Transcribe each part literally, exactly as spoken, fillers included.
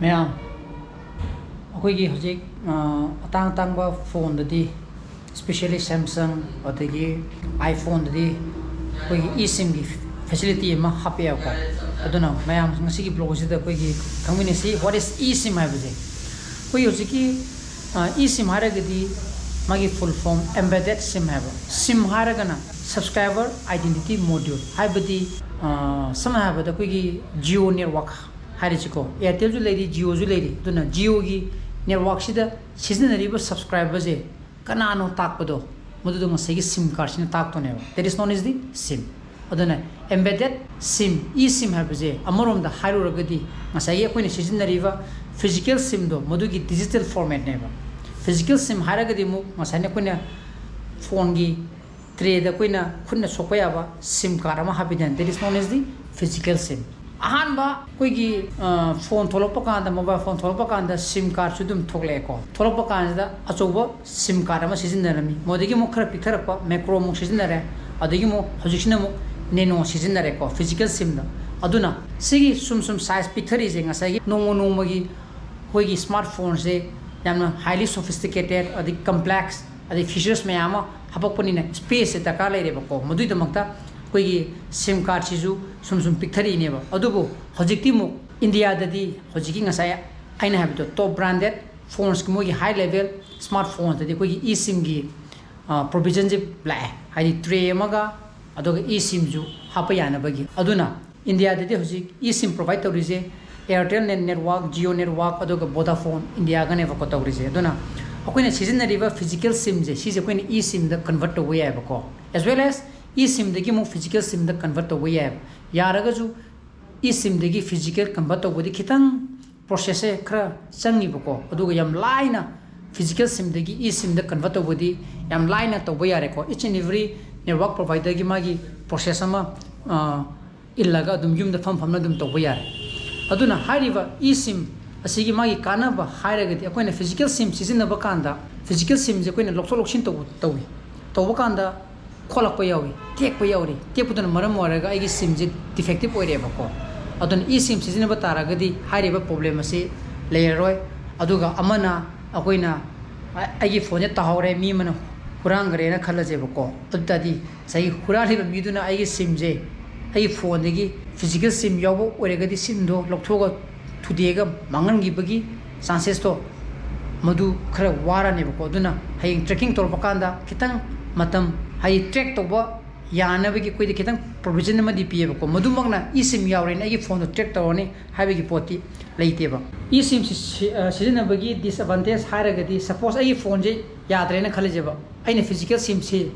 ꯃꯌꯥꯝ, ꯑꯩꯈꯣꯏꯒꯤ ꯍꯧꯖꯤꯛ ꯑ, ꯑꯇꯥꯡ ꯑꯇꯥꯡꯕ ꯐꯣꯟꯗꯗꯤ, especially Samsung ꯑꯗꯒꯤ iPhoneꯗꯗꯤ ꯑꯩꯈꯣꯏꯒꯤ eSIMꯒꯤ facility ꯑꯃ ꯍꯥꯞꯄꯛꯑꯦꯕꯀꯣ꯫ ꯑꯗꯨꯅ ꯃꯌꯥꯝ, ꯉꯁꯤꯒꯤ vlogꯁꯤꯗ ꯑꯩꯈꯣꯏꯒꯤ ꯈꯪꯃꯤꯟꯅꯁꯤ, what is eSIM ꯍꯥꯏꯕꯁꯦ꯫ ꯑꯩꯈꯣꯏ ꯍꯧꯖꯤꯛꯀꯤ eSIM ꯍꯥꯏꯔꯒꯗꯤ ꯃꯥꯒꯤ full form embedded SIM ꯍꯥꯏꯕ꯫ SIM ꯍꯥꯏꯔꯒꯅ Subscriber Identity Module, ꯍꯥꯏꯕꯗꯤ ꯁꯝꯅ ꯍꯥꯏꯔꯕꯗ ꯑꯩꯈꯣꯏꯒꯤ Jio network ꯍꯥꯏꯔꯤꯁꯤꯀꯣ, Airtelꯁꯨ ꯂꯩꯔꯤ, Jioꯁꯨ ꯂꯩꯔꯤ꯫ ꯑꯗꯨꯅ Jioꯒꯤ networkꯁꯤꯗ ꯁꯤꯖꯤꯟꯅꯔꯤꯕ subscriberꯁꯦ ꯀꯅꯥꯅꯣ ꯇꯥꯛꯄꯗꯣ, ꯃꯗꯨꯗꯣ ꯉꯁꯥꯏꯒꯤ SIM cardꯁꯤꯅ ꯇꯥꯛꯇꯣꯏꯅꯦꯕ꯫ That is known as the SIM꯫ ꯑꯗꯨꯅ embedded SIM, eSIM ꯍꯥꯏꯕꯁꯦ ꯑꯃꯔꯣꯝꯗ ꯍꯥꯏꯔꯨꯔꯒꯗꯤ ꯉꯁꯥꯏꯒꯤ ꯑꯩꯈꯣꯏꯅ ꯁꯤꯖꯤꯟꯅꯔꯤꯕ physical SIMꯗꯣ ꯃꯗꯨꯒꯤ digital formatꯅꯦꯕ꯫ Physical SIM ꯍꯥꯏꯔꯒꯗꯤ ꯑꯃꯨꯛ ꯉꯁꯥꯏꯅ ꯑꯩꯈꯣꯏꯅ ꯐꯣꯟꯒꯤ tray ꯗ ꯑꯩꯈꯣꯏꯅ ꯈꯨꯠꯅ ꯁꯣꯛꯄ ꯌꯥꯕ SIM card ꯑꯃ ꯍꯥꯞꯄꯤꯗꯅ, that is known as the physical SIM꯫ ꯑꯍꯥꯟꯕ ꯑꯩꯈꯣꯏꯒꯤ ꯐꯣꯟ ꯊꯣꯛꯂꯛꯄ ꯀꯥꯟꯗ, mobile phone ꯊꯣꯛꯂꯛꯄ ꯀꯥꯟꯗ SIM cardꯁꯨ ꯑꯗꯨꯝ ꯊꯣꯛꯂꯛꯑꯦꯀꯣ꯫ ꯊꯣꯛꯂꯛꯄ ꯀꯥꯟꯁꯤꯗ ꯑꯆꯧꯕ SIM card ꯑꯃ ꯁꯤꯖꯤꯟꯅꯔꯝꯃꯤ, ꯃꯗꯒꯤ ꯑꯃꯨꯛ ꯈꯔ ꯄꯤꯛꯊꯔꯛꯄ micro ꯑꯃꯨꯛ ꯁꯤꯖꯤꯟꯅꯔꯦ, ꯑꯗꯒꯤ ꯑꯃꯨꯛ ꯍꯧꯖꯤꯛꯁꯤꯅ ꯑꯃꯨꯛ nano ꯁꯤꯖꯤꯟꯅꯔꯦꯀꯣ physical SIMꯗ꯫ ꯑꯗꯨꯅ ꯁꯤꯒꯤ ꯁꯨꯝ ꯁꯨꯝ size ꯄꯤꯛꯊꯔꯤꯁꯦ ꯉꯁꯥꯏꯒꯤ ꯅꯣꯡꯃ ꯅꯣꯡꯃꯒꯤ ꯑꯩꯈꯣꯏꯒꯤ smartphoneꯁꯦ ꯌꯥꯝꯅ highly sophisticated ꯑꯗꯒꯤ complex ꯑꯗꯩ features ꯃꯌꯥꯝ ꯑꯃ ꯍꯥꯄꯛꯄꯅꯤꯅ spaceꯁꯦ ꯗꯔꯀꯥꯔ ꯂꯩꯔꯦꯕꯀꯣ꯫ ꯃꯗꯨꯒꯤꯗꯃꯛꯇ ꯑꯩꯈꯣꯏꯒꯤ SIM cardꯁꯤꯁꯨ ꯁꯨꯝ ꯁꯨꯝ ꯄꯤꯛꯊꯔꯛꯏꯅꯦꯕ꯫ ꯑꯗꯨꯕꯨ ꯍꯧꯖꯤꯛꯇꯤ ꯑꯃꯨꯛ ꯏꯟꯗꯤꯌꯥꯗꯗꯤ ꯍꯧꯖꯤꯛꯀꯤ ꯉꯁꯥꯏ ꯑꯩꯅ ꯍꯥꯏꯕꯗꯣ top branded phonesꯀꯤ ꯃꯣꯏꯒꯤ high level smartphoneꯗꯗꯤ ꯑꯩꯈꯣꯏꯒꯤ eSIMꯒꯤ provisionꯁꯦ ꯂꯥꯛꯑꯦ, ꯍꯥꯏꯗꯤ tray ꯑꯃꯒ ꯑꯗꯨꯒ eSIMꯁꯨ ꯍꯥꯞꯄ ꯌꯥꯅꯕꯒꯤ꯫ ꯑꯗꯨꯅ ꯏꯟꯗꯤꯌꯥꯗꯗꯤ ꯍꯧꯖꯤꯛ eSIM provide ꯇꯧꯔꯤꯁꯦ Airtel net network, Jio network ꯑꯗꯨꯒ Vodafone Indiaꯒꯅꯦꯕꯀꯣ ꯇꯧꯔꯤꯁꯦ꯫ ꯑꯗꯨꯅ ꯑꯩꯈꯣꯏꯅ ꯁꯤꯖꯤꯟꯅꯔꯤꯕ physical SIMꯁꯦ ꯁꯤꯁꯦ ꯑꯩꯈꯣꯏꯅ eSIMꯗ convert ꯇꯧꯕ ꯌꯥꯏꯑꯕꯀꯣ, as well as eSIMꯗꯒꯤ ꯑꯃꯨꯛ physical SIMꯗ convert ꯇꯧꯕ ꯌꯥꯏꯑꯕ꯫ ꯌꯥꯔꯒꯁꯨ eSIMꯗꯒꯤ physical convert ꯇꯧꯕꯗꯤ ꯈꯤꯇꯪ processꯁꯦ ꯈꯔ ꯆꯪꯉꯤꯕꯀꯣ, ꯑꯗꯨꯒ ꯌꯥꯝ ꯂꯥꯏꯅ physical SIMꯗꯒꯤ eSIMꯗ convert ꯇꯧꯕꯗꯤ ꯌꯥꯝ ꯂꯥꯏꯅ ꯇꯧꯕ ꯌꯥꯔꯦꯀꯣ꯫ Each and every network providerꯒꯤ ꯃꯥꯒꯤ process ꯑꯃ ꯑ, ꯏꯜꯂꯒ ꯑꯗꯨꯝ ꯌꯨꯝꯗ ꯐꯝ ꯐꯝꯅ ꯑꯗꯨꯝ ꯇꯧꯕ ꯌꯥꯔꯦ꯫ ꯑꯗꯨꯅ ꯍꯥꯏꯔꯤꯕ eSIM ꯑꯁꯤꯒꯤ ꯃꯥꯒꯤ ꯀꯥꯟꯅꯕ ꯍꯥꯏꯔꯒꯗꯤ ꯑꯩꯈꯣꯏꯅ physical SIM ꯁꯤꯖꯤꯟꯅꯕ ꯀꯥꯟꯗ physical SIMꯁꯦ ꯑꯩꯈꯣꯏꯅ ꯂꯧꯊꯣꯛ ꯂꯧꯁꯤꯟ ꯇꯧꯕ ꯇꯧꯏ꯫ ꯇꯧꯕ ꯀꯥꯟꯗ ꯈꯣꯠꯂꯛꯄ ꯌꯥꯎꯏ, ꯇꯦꯛꯄ ꯌꯥꯎꯔꯤ꯫ ꯇꯦꯛꯄꯗꯨꯅ ꯃꯔꯝ ꯑꯣꯏꯔꯒ ꯑꯩꯒꯤ SIMꯁꯦ defective ꯑꯣꯏꯔꯦꯕꯀꯣ꯫ ꯑꯗꯨꯅ eSIM ꯁꯤꯖꯤꯟꯅꯕ ꯇꯥꯔꯒꯗꯤ ꯍꯥꯏꯔꯤꯕ problem ꯑꯁꯤ ꯂꯩꯔꯔꯣꯏ꯫ ꯑꯗꯨꯒ ꯑꯃꯅ ꯑꯩꯈꯣꯏꯅ ꯑ-, ꯑꯩꯒꯤ phoneꯁꯦ ꯇꯥꯍꯧꯔꯦ, ꯃꯤ ꯑꯃꯅ ꯍꯨꯔꯥꯟꯈ꯭ꯔꯦꯅ ꯈꯜꯂꯁꯦꯕꯀꯣ꯫ ꯑꯗꯨ ꯇꯥꯔꯗꯤ ꯉꯁꯥꯏꯒꯤ ꯍꯨꯔꯥꯜꯂꯤꯕ ꯃꯤꯗꯨꯅ ꯑꯩꯒꯤ SIMꯁꯦ, ꯑꯩꯒꯤ phoneꯗꯒꯤ physical SIM ꯌꯥꯎꯕ ꯑꯣꯏꯔꯒꯗꯤ SIMꯗꯣ ꯂꯧꯊꯣꯛꯑꯒ ꯊꯨꯗꯦꯛꯑꯒ ꯃꯥꯡꯍꯟꯈꯤꯕꯒꯤ chances ꯇꯣ ꯃꯗꯨ ꯈꯔ ꯋꯥꯔꯅꯦꯕꯀꯣ꯫ ꯑꯗꯨꯅ ꯍꯌꯦꯡ tracking ꯇꯧꯔꯛꯄ ꯀꯥꯟꯗ ꯈꯤꯇꯪ ꯃꯇꯝ, ꯍꯥꯏꯗꯤ track ꯇꯧꯕ ꯌꯥꯅꯕꯒꯤ ꯑꯩꯈꯣꯏꯗ ꯈꯤꯇꯪ provision ꯑꯃꯗꯤ ꯄꯤꯌꯦꯕꯀꯣ꯫ ꯃꯗꯨꯃꯛꯅ eSIM ꯌꯥꯎꯔꯦꯅ ꯑꯩꯒꯤ phoneꯗꯣ track ꯇꯧꯔꯅꯤ ꯍꯥꯏꯕꯒꯤ ꯄꯣꯠꯇꯤ ꯂꯩꯇꯦꯕ꯫ eSIM ꯁꯤ-, ꯁꯤ-, ꯑ, ꯁꯤꯖꯤꯟꯅꯕꯒꯤ disadvantage ꯍꯥꯏꯔꯒꯗꯤ, suppose ꯑꯩꯒꯤ phoneꯁꯦ ꯌꯥꯗ꯭ꯔꯦꯅ ꯈꯜꯂꯁꯦꯕ, ꯑꯩꯅ physical SIM ꯁꯤ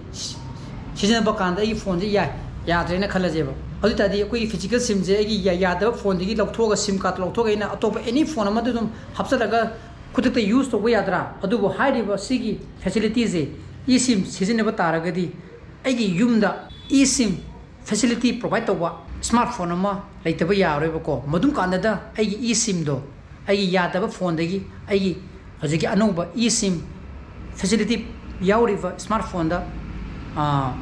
ꯁꯤꯖꯤꯟꯅꯕ ꯀꯥꯟꯗ ꯑꯩꯒꯤ phoneꯁꯦ ꯌꯥꯏ, ꯌꯥꯗ꯭ꯔꯦꯅ ꯈꯜꯂꯁꯦꯕ꯫ ꯑꯗꯨ ꯑꯣꯏ ꯇꯥꯔꯗꯤ ꯑꯩꯈꯣꯏꯒꯤ physical SIMꯁꯦ ꯑꯩꯒꯤ ꯌꯥ-, ꯌꯥꯗꯕ phoneꯗꯒꯤ ꯂꯧꯊꯣꯛꯑꯒ SIM card ꯂꯧꯊꯣꯛꯑꯒ ꯑꯩꯅ ꯑꯇꯣꯞꯄ any phone ꯑꯃꯗ ꯑꯗꯨꯝ ꯍꯥꯞꯆꯤꯜꯂꯒ ꯈꯨꯗꯛꯇ use ꯇꯧꯕ ꯌꯥꯗ꯭ꯔꯥ? ꯑꯗꯨꯕꯨ ꯍꯥꯏꯔꯤꯕ ꯁꯤꯒꯤ facilityꯁꯦ, eSIM ꯁꯤꯖꯤꯟꯅꯕ ꯇꯥꯔꯒꯗꯤ ꯑꯩꯒꯤ ꯌꯨꯝꯗ eSIM facility provide ꯇꯧꯕ smartphone ꯑꯃ ꯂꯩꯇꯕ ꯌꯥꯔꯣꯏꯕꯀꯣ꯫ ꯃꯗꯨꯝ ꯀꯥꯟꯗꯗ ꯑꯩꯒꯤ eSIMꯗꯣ ꯑꯩꯒꯤ ꯌꯥꯗꯕ phoneꯗꯒꯤ ꯑꯩꯒꯤ ꯍꯧꯖꯤꯛꯀꯤ ꯑꯅꯧꯕ eSIM facility ꯌꯥꯎꯔꯤꯕ smartphoneꯗ, ꯑ,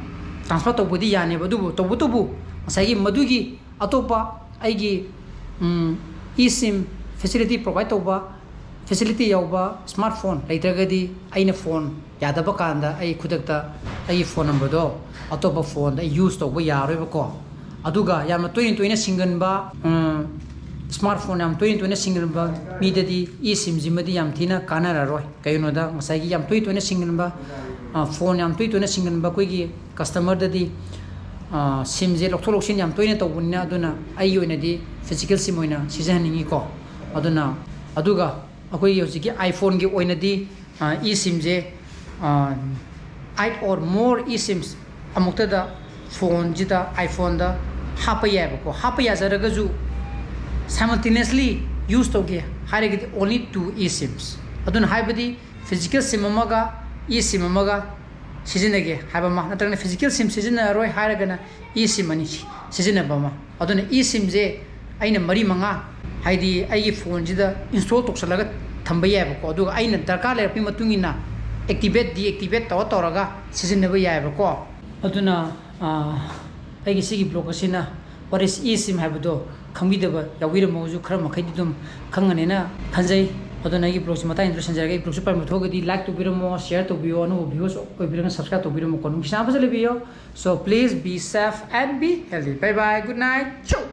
transfer ꯇꯧꯕꯗꯤ ꯌꯥꯅꯦꯕ꯫ ꯑꯗꯨꯕꯨ ꯇꯧꯕꯇꯕꯨ ꯉꯁꯥꯏꯒꯤ ꯃꯗꯨꯒꯤ ꯑꯇꯣꯞꯄ ꯑꯩꯒꯤ, ꯎꯝ, eSIM facility provide ꯇꯧꯕ, facility ꯌꯥꯎꯕ smartphone ꯂꯩꯇ꯭ꯔꯒꯗꯤ ꯑꯩꯅ phone ꯌꯥꯗꯕ ꯀꯥꯟꯗ ꯑꯩ ꯈꯨꯗꯛꯇ ꯑꯩꯒꯤ phone numberꯗꯣ ꯑꯇꯣꯞꯄ phoneꯗ ꯑꯩ use ꯇꯧꯕ ꯌꯥꯔꯣꯏꯕꯀꯣ꯫ ꯑꯗꯨꯒ ꯌꯥꯝꯅ ꯇꯣꯏꯅ ꯇꯣꯏꯅ ꯁꯤꯡꯒꯟꯕ, ꯎꯝ, smartphone ꯌꯥꯝ ꯇꯣꯏꯅ ꯇꯣꯏꯅ ꯁꯤꯡꯒꯟꯕ ꯃꯤꯗꯗꯤ eSIMꯁꯤꯃꯗꯤ ꯌꯥꯝ ꯊꯤꯅ ꯀꯥꯟꯅꯔꯔꯣꯏ꯫ ꯀꯩꯒꯤꯅꯣꯗ ꯉꯁꯥꯏꯒꯤ ꯌꯥꯝ ꯇꯣꯏ ꯇꯣꯏꯅ ꯁꯤꯡꯒꯟꯕ, ꯑ, phone ꯌꯥꯝ ꯇꯣꯏ ꯇꯣꯏꯅ ꯁꯤꯡꯒꯟꯕ ꯑꯩꯈꯣꯏꯒꯤ customerꯗꯗꯤ, ꯑ, SIMꯁꯦ ꯂꯧꯊꯣꯛ ꯂꯧꯁꯤꯟ ꯌꯥꯝ ꯇꯣꯏꯅ ꯇꯧꯕꯅꯤꯅ, ꯑꯗꯨꯅ ꯑꯩꯒꯤ ꯑꯣꯏꯅꯗꯤ physical SIM ꯑꯣꯏꯅ ꯁꯤꯖꯤꯟꯅꯅꯤꯡꯉꯤꯀꯣ꯫ ꯑꯗꯨꯅ, ꯑꯗꯨꯒ ꯑꯩꯈꯣꯏꯒꯤ ꯍꯧꯖꯤꯛꯀꯤ iPhoneꯒꯤ ꯑꯣꯏꯅꯗꯤ, ꯑ, eSIMꯁꯦ, ꯑ, eight or more eSIMs ꯑꯃꯨꯛꯇꯗ phoneꯁꯤꯗ, iPhoneꯗ ꯍꯥꯞꯄ ꯌꯥꯏꯕꯀꯣ꯫ ꯍꯥꯞꯄ ꯌꯥꯖꯔꯒꯁꯨ simultaneously use ꯇꯧꯒꯦ ꯍꯥꯏꯔꯒꯗꯤ only two eSIMs꯫ ꯑꯗꯨꯅ ꯍꯥꯏꯕꯗꯤ physical SIM ꯑꯃꯒ eSIM ꯑꯃꯒ ꯁꯤꯖꯤꯟꯅꯒꯦ ꯍꯥꯏꯕ ꯑꯃ, ꯅꯠꯇ꯭ꯔꯒꯅ physical SIM ꯁꯤꯖꯤꯟꯅꯔꯣꯏ ꯍꯥꯏꯔꯒꯅ eSIM ꯑꯅꯤ ꯁꯤ-, ꯁꯤꯖꯤꯟꯅꯕ ꯑꯃ꯫ ꯑꯗꯨꯅ eSIMꯁꯦ ꯑꯩꯅ ꯃꯔꯤ ꯃꯉꯥ, ꯍꯥꯏꯗꯤ ꯑꯩꯒꯤ phoneꯁꯤꯗ install ꯇꯧꯁꯜꯂꯒ ꯊꯝꯕ ꯌꯥꯏꯕꯀꯣ꯫ ꯑꯗꯨꯒ ꯑꯩꯅ ꯗꯔꯀꯥꯔ ꯂꯩꯔꯛꯄꯒꯤ ꯃꯇꯨꯡ ꯏꯟꯅ activate, deactivate ꯇꯧꯔ ꯇꯧꯔꯒ ꯁꯤꯖꯤꯟꯅꯕ ꯌꯥꯏꯕꯀꯣ꯫ ꯑꯗꯨꯅ, ꯑ, ꯑꯩꯒꯤ ꯁꯤꯒꯤ blog ꯑꯁꯤꯅ What is eSIM ꯍꯥꯏꯕꯗꯣ ꯈꯪꯕꯤꯗꯕ ꯌꯥꯎꯕꯤꯔꯝꯃꯒꯁꯨ ꯈꯔ ꯃꯈꯩꯗꯤ ꯑꯗꯨꯝ ꯈꯪꯒꯅꯦꯅ ꯈꯟꯖꯩ꯫ ꯑꯗꯨꯅ ꯑꯩꯒꯤ vlogꯁꯦ ꯃꯇꯥꯡ ꯌꯧꯗꯅ ꯂꯣꯏꯁꯤꯟꯖꯔꯒꯦ꯫ ꯑꯩ vlogꯁꯦ ꯄꯥꯝꯕ ꯊꯣꯛꯑꯒꯗꯤ like ꯇꯧꯕꯤꯔꯝꯃꯣ, share ꯇꯧꯕꯤꯌꯣ, ꯑꯅꯧꯕ viewersꯁꯨ ꯑꯣꯏꯕꯤꯔꯒꯅ subscribe ꯇꯧꯕꯤꯔꯝꯃꯣꯀꯣ꯫ ꯅꯨꯡꯁꯤꯆꯥꯟꯅ ꯐꯖꯅ ꯂꯩꯕꯤꯌꯣ꯫ So please be safe and be healthy. Bye bye. Good night. Ciao.